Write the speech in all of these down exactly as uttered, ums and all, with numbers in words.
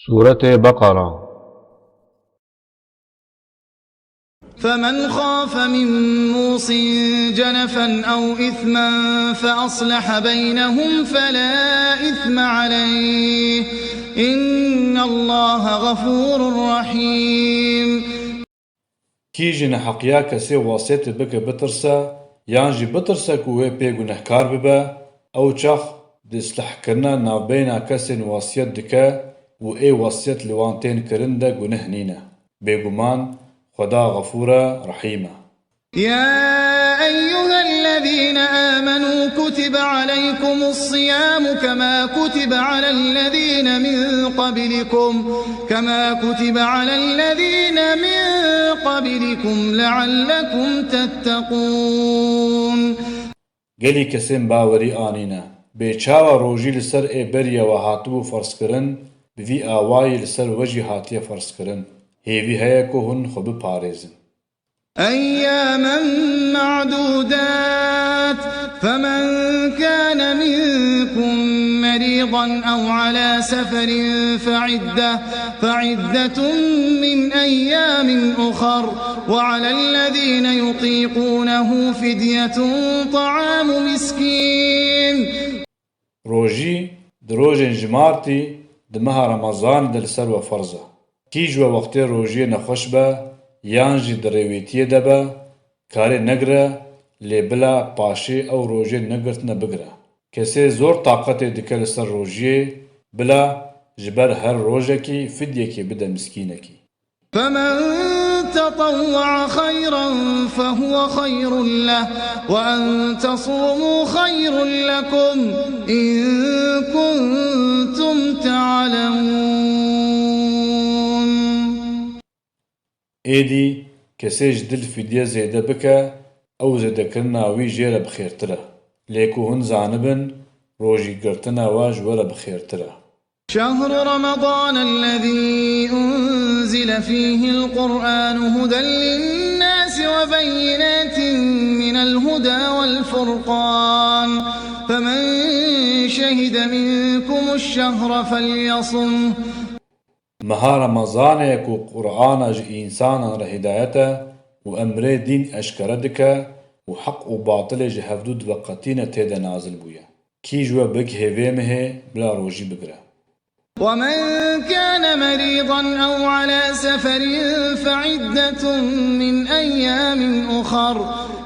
Sûretê Beqara. فمن خاف من موص جنفا أو إثما فأصلح بينهم فلا إثم عليه إن الله غفور رحيم. Kî ji neheqiya kesê wasiyetê bike bitirse, yan jî bitirse ku wê pê gunehkar bibe, ew çax di islahkirina navbeyna kesên wasiyet dike û ê wasiyet li wan tên kirin de guneh nîne. Bêguman Xweda Xefûr e, Rehîm e. يا أيها الذين آمنوا كتب عليكم الصيام كما كتب على الذين من قبلكم كما كتب على الذين من قبلكم لعلكم تتقون. Gelî kesên bawerî anîne, bê çawa rojî li ser ê beriya we hatibû ferzkirin, bi vî awayî li ser we jî hatiye ferzkirin, hêvî heye ku hûn xwe biparêzin. أياما معدودات فمن كان منكم مريضا أو على سفر فعدة فعدة من أيام أخر وعلى الذين يطيقونه فدية طعام مسكين. Rojî di rojên jimartî di meha Remezanê de li ser we ferz e. Kî ji we wextê rojiyê nexweş be yan jî di rêwîtiyê de be, karê negire, lê bila paşê ew rojên negirtine bigire. Kesê zor taqetê dike li ser rojiyê, bila ji ber her rojekî fidyekê bide miskînekî. فمن تطوع خيرا فهو خير له وأن تصوموا خير لكم إن كنتم تعلمون. Êdî kesê ji dil fidye zêde bike, ew zêdekirina wî jê re bi xêrtir e. Lê ku hûn zanibin, rojî girtina we ji we re bi xêrtir e. شهر رمضان الذي أنزل فيه القرآن هدى للناس وبينات من الهدى والفرقان فمن شهد منكم الشهر فليصمه. Meha Remezanê ye ku Qur'ana ji însanan re hidayet e û emrê dîn eşkere dike û heq û batilê ji hevdû diveqetîne tê de nazil bûye. Kî ji we bigihê vê mehê bila rojî bigire. ومن كان مريضا أو على سفر فعدة من أيام أخر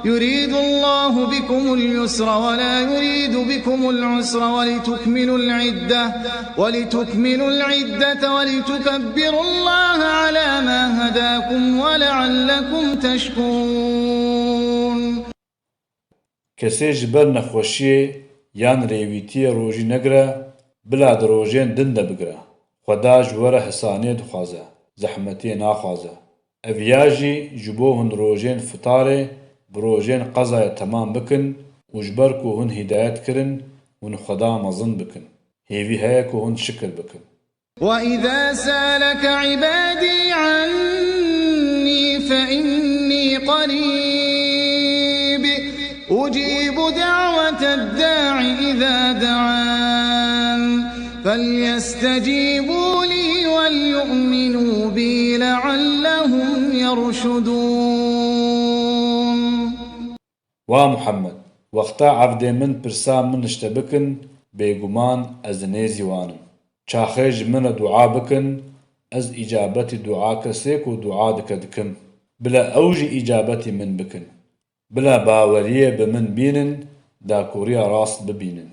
يريد الله بكم اليسر ولا يريد بكم العسر ولتكملوا العدة ولتكملوا العدة ولتكبروا الله على ما هداكم ولعلكم تشكرون. Kesê ji ber nexweşiyê yan rêwîtiyê rojî negire, bila di rojên din de bigire. Xweda ji we re hesaniyê dixwaze, zehmetiyê naxwaze. Ev ya jî ji bo hûn rojên fitarê bi rojên qezayê temam bikin û ji ber ku hûn hidayet kirin, hûn Xweda mezin bikin. Hêvî heye ku hûn şikir bikin. وإذا سألك عبادي عني فإني قريب أجيب دعوة الداع إذا دعان فليستجيبوا لي وليؤمنوا بي لعلهم يرشدون. Wa Muhammed, wexta evdê min pirsa min ji te bikin, bêguman ez di nêzî wan im. Çaxê ji min re dua bikin, ez îcabetî dua kesê ku dua dike dikim. Bila ew jî îcabetî min bikin. Bila baweriyê bi min bînin, dakoriya rast bibînin.